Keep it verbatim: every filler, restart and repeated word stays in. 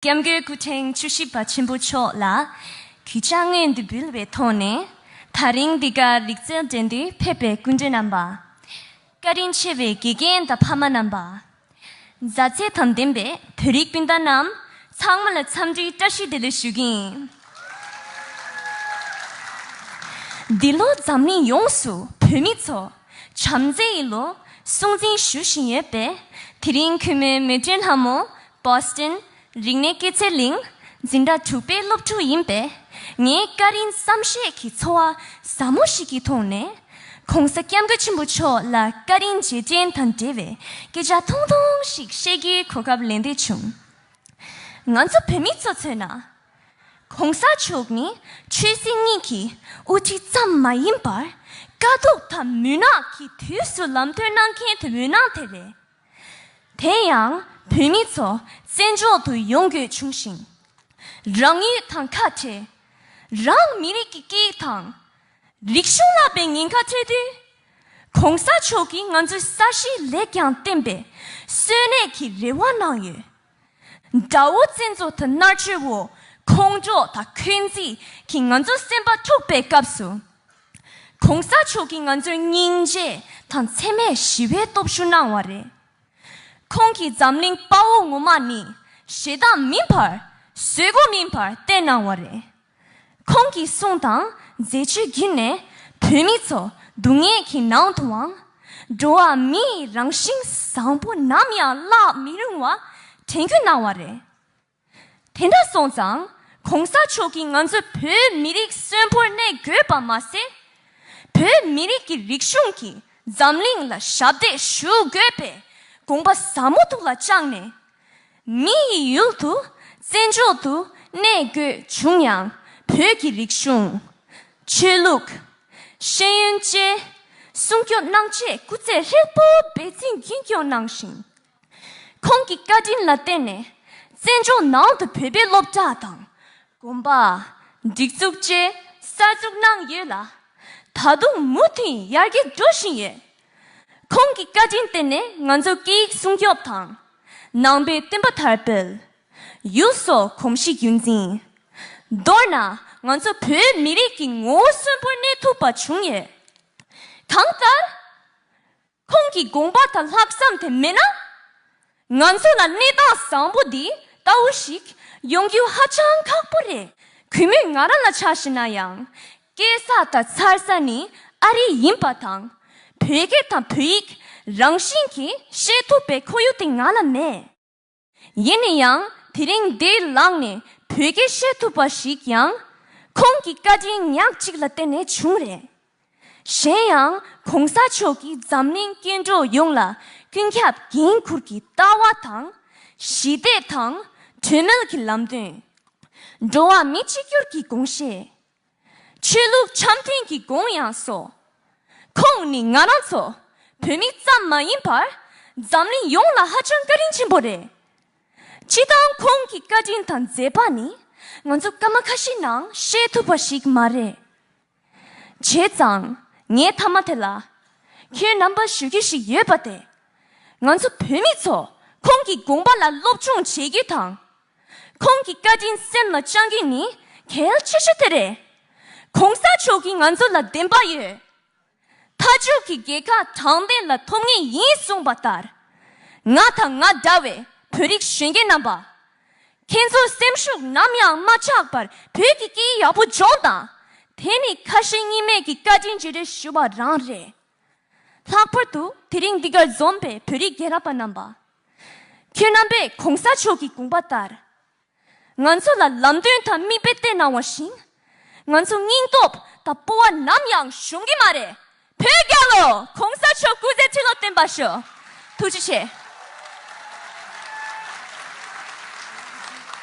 སྐྱབས་མགོན་སྐུ་ཕྲེང་བཅུ་བཞི་པ་ཆེན་པོ་མཆོག་ལ་གུས་ཕྱག་སྔོན་དུ་འབུལ་བའི་ཐོག་ནས། ད་རིང་འདི་གར་རིག་རྩལ་འགྲན་བསྡུར་ཕེབས་པའི་སྐུ་མགྲོན་རྣམ་པ། བཀའ་དྲིན་ཆེ་བའི་དགེ་རྒན་དང་ཕ་མ་རྣམ་པ། མཛའ་བརྩེ་དང་ལྡན་པའི་བོད་རིགས་སྤུན་ཟླ་རྣམས། ཚང་མ་ལ་འཚམས་འདྲིའི་བཀྲ་ཤིས་བདེ་ལེགས་ཞུ་གི་ཡིན། འདི་ལོ་འཛམ་གླིང་ཡོངས་སུ་བོད་མི་ཚོ་བྱམས་བརྩེ་ཡི་ལོ་སྲུང་འཛིན་ཞུ་བཞིན་ཡོད་པས། དེ་རིང་གུས་མོའི་མོས་སྤྲིན་ལྷ་མོ། Boston། རིག་གནས་སྐྱེད་ཚལ་གླིང་འཛིན་གྲྭ་དྲུག་པའི་སློབ་ཕྲུག་ཡིན་པས། ངའི་བཀའ་དྲིན་བསམ་ཤེས་ཀྱི་ཚོར་བ་ཟབ་མོ་ཞིག་གི་ཐོག་ནས། ༸གོང་ས་༸སྐྱབས་མགོན་ཆེན་པོ་མཆོག་ལ་བཀའ་དྲིན་རྗེས་དྲན་དང་འབྲེལ་བའི་སྐད་ཆ་ཐུང་ཐུང་ཞིག་བཤད་རྒྱུའི་གོ་སྐབས་ལེན་འདོད་བྱུང་། ང་ཚོ་བོད་མི་ཚོ་མཚོན་ན། ༸གོང་ས་མཆོག་ནི་ཆོས་སྲིད་གཉིས་ཀྱི་དབུ་ཁྲིད་ཙམ་མ་ཡིན་པར། དཀའ་སྡུག་དང་མུན་ནག་གི་དུས་སུ་ལམ་སྟོན་གནང་མཁན་དེ་འོད་སྣང་དེ་རེད། དེ་ཡང་བོད་མི་ཚོ་བཙན་འཕྲོག་ཏུ་ཡོང་དགོས་བྱུང་ཞིང་། རང་ཡུལ་དང་ཁ་བྲལ། རང་མི་རིགས་ཀྱི་སྐད་ཡིག་དང་། རིག་གཞུང་ལ་བའི་ཉེན་ཁ་འཕྲད་དུས། ༸གོང་ས་མཆོག་གིས་ང་ཚོའི་ས་གཞིའི་ལས་ཀྱང་བརྟེན་པའི་གསོན་གནས་ཀྱི་རེ་བ་གནང་ཡོད། དགྲ་བོ་བཙན་འཛུལ་དང་མནར་གཅོད་འོག་ཁོང་ཁྲོ་དང་འཁོན་འཛིན་གྱིས་ང་ཚོའི་སེམས་པ་འཁྲུགས་པའི་སྐབས་སུ། ༸གོང་ས་མཆོག་གིས་ང་ཚོར་སྙིང་རྗེ་དང་འཚེ་མེད་ཞི་བའི་སྟོབས་ཤུགས་གནང་བ་རེད། ཁོང་གིས་འཛམ་གླིང་དཔའ་བོ་ངོ་མ་ནི་ཞེ་སྡང་མིན་པར། བཟོད་སྒོམ་ཡིན་པར་བསྟན་གནང་བ་རེད། ཁོང་གི་གསུང་དང་མཛད་སྤྱོད་བརྒྱུད་ནས་བོད་མི་ཚོ་སྡུག་བསྔལ་གྱི་ནང་དུའང་། འགྲོ་བ་མིའི་རང་བཞིན་བཟང་པོ་ནམ་ཡང་བརླག་མི་རུང་བ་དྲན་སྐུལ་གནང་བ་རེད། དེ་འདྲ་སོང་ཙང་། ༸གོང་ས་མཆོག་གིས་ང་ཚོ་བོད་མི་རིགས་གསོན་པོར་གནས་དགོས་པ་མ་ཟད། བོད་མི་རིགས་ཀྱི་རིག་གཞུང་གིས་འཛམ་གླིང་ལ་ཞབས་འདེགས་ཞུ་དགོས་པའི་དགོངས་པ་ཟབ་མོ་ཐུགས་ལ་བཅངས་ནས། མི་ཡི་ཡུལ་དུ་བཙན་འཕྲོག་ཏུ་གནས་དགོས་བྱུང་ཡང་། བོད་ཀྱི་རིག་གཞུང་། ཆོས་ལུགས། ཤེས་ཡོན་བཅས་སྲུང་སྐྱོབ་གནང་ཆེད་སྐུ་ཚེ་ཧྲིལ་པོ་འབད་བརྩོན་རྒྱུན་སྐྱོང་གནང་ཞིང་། ཁོང་གི་བཀའ་དྲིན་ལ་བརྟེན་ནས་བཙན་བྱོལ་ནང་དུ་བོད་པའི་སློབ་གྲྭ་དང་། དགོན་པ། སྒྲིག་འཛུགས་བཅས་གསར་འཛུགས་གནང་ཡོད་ལ། ད་དུང་མུ་མཐུད་ཡར་རྒྱས་འགྲོ་བཞིན་ཡོད། ཁོང་གི་བཀའ་དྲིན་བརྟེན་ནས་ང་ཚོ་སྐད་ཡིག་སྲུང་སྐྱོབ་དང་། ནང་པའི་བསྟན་པ་དར་སྤེལ། ཡུལ་སྲོལ་གོམས་གཤིས་རྒྱུན་འཛིན། མདོར་ན་ང་ཚོ་བོད་མི་རིགས་ཀྱི་ངོ་བོ་གསོན་པོར་གནས་ཐུབ་པ་བྱུང་ཡོད། གང་ལྟར། ཁོང་གི་དགོངས་པ་དང་ལྷག་བསམ་དེ་མེད་ན། ང་ཚོ་ལ་གནས་སྟངས་བཟང་པོ་འདི་ལྟ་བུ་ཞིག་ཡོང་རྒྱུ་ཧ་ཅང་ཁག་པོ་རེད། གུས་མོས་ང་རང་ལ་ཆ་བཞག་ན་ཡང་། སྐྱེས་ས་དང་འཚར་ས་ནི་ཨ་རི་ཡིན་པ་དང་། བོད་སྐད་དང་བོད་ཡིག་རང་བཞིན་གྱིས་ཤེས་ཐུབ་པའི་ཁོར་ཡུག་དེ་ང་ལ་མེད། ཡིན་ན་ཡང་དེ་རིང་འདིར་ལངས་ནས་བོད་སྐད་བཤད་ཐུབ་པ་ཞིག་ཡང་། ཁོང་གི་བཀའ་དྲིན་ཉག་གཅིག་ལ་བརྟེན་ནས་བྱུང་རེད། གཞན་ཡང་གོང་ས་མཆོག་གིས་འཛམ་གླིང་སྐྱེ་འགྲོ་ཡོངས་ལ་ཀུན་ཁྱབ་འགན་འཁུར་གྱི་ལྟ་བ་དང་། ཞི་བདེ་དང་། གྲོས་མོལ་གྱི་ལམ་སྟོན། འགྲོ་བ་མི་གཅིག་གྱུར་གྱི་དགོངས་བཞེད། ཆོས་ལུགས་འཆམ་མཐུན་གྱི་དགོངས་ཡངས་སོགས། ཁོང་ནི་ང་རང་ཚོ་བོད་མི་ཙམ་མ་ཡིན་པར། འཛམ་གླིང་ཡོངས་ལ་ཧ་ཅང་བཀའ་དྲིན་ཆེན་པོ་རེད། སྤྱིར་བཏང་ཁོང་གི་བཀའ་དྲིན་དང་མཛད་པ་ནི། ང་ཚོ་སྐར་མ་ཁ་ཤས་ནང་བཤད་ཐུབ་པ་ཞིག་མ་རེད། བྱས་ཙང་ངས་མཐའ་མ་དེ་ལ། ཁྱོད་རྣམ་པར་ཞུ་རྒྱུ་ཞིག་ཡོད་པ་དེ། ང་ཚོ་བོད་མི་ཚོ་ཁོང་གི་དགོངས་པ་ལ་སློབ་སྦྱོང་བྱེད་རྒྱུ་དང་། ཁོང་གི་བཀའ་དྲིན་སེམས་ལ་བཅངས་རྒྱུ་ནི་གལ་ཆེ་ཤོས་དེ་རེད། གོང་ས་མཆོག་གིས་ང་ཚོ་ལ་བདེན་པ་ཡོད། མཐའ་མཇུག་གི་རྒྱལ་ཁ་དྲང་བདེན་ལ་ཐོབ་ངེས་ཡིན་གསུངས་པ་ལྟར། ང་དང་ང་འདྲ་བའི་བོད་རིགས་གཞོན་སྐྱེས་རྣམ་པ། ཁྱེད་ཚོའི་སེམས་ཤུགས་ནམ་ཡང་མ་ཆག་པར་བོད་ཀྱི་སྐད་ཡིག་ཡག་པོ་སྦྱོང་དང་། དེ་ནི་ཁ་ཞེ་གཉིས་མེད་ཀྱི་བཀའ་དྲིན་རྗེས་དྲན་ཞུ་བ་རང་རེད། ལྷག་པར་དུ་དེ་རིང་འདི་གར་འཛོམས་པའི་བོད་རིགས་རྒན་རབས་པ་རྣམ་པ། ཁྱོད་རྣམ་པས་གོང་ས་མཆོག་གི་དགོངས་པ་ལྟར། ང་ཚོ་ལ་ལམ་སྟོན་དང་མིག་དཔེ་བསྟན་གནང་བ་བཞིན། ང་ཚོ་སྙིང་སྟོབས་དང་སྤོབས་པ་ནམ་ཡང་ཞུམ་གྱི་མ་རེད། བོད་རྒྱལ་ལོ། གོང་ས་མཆོག་སྐུ་ཚེ་ཁྲི་ལོ་བརྟན་པར་ཤོག་ཐུགས་རྗེ་ཆེ།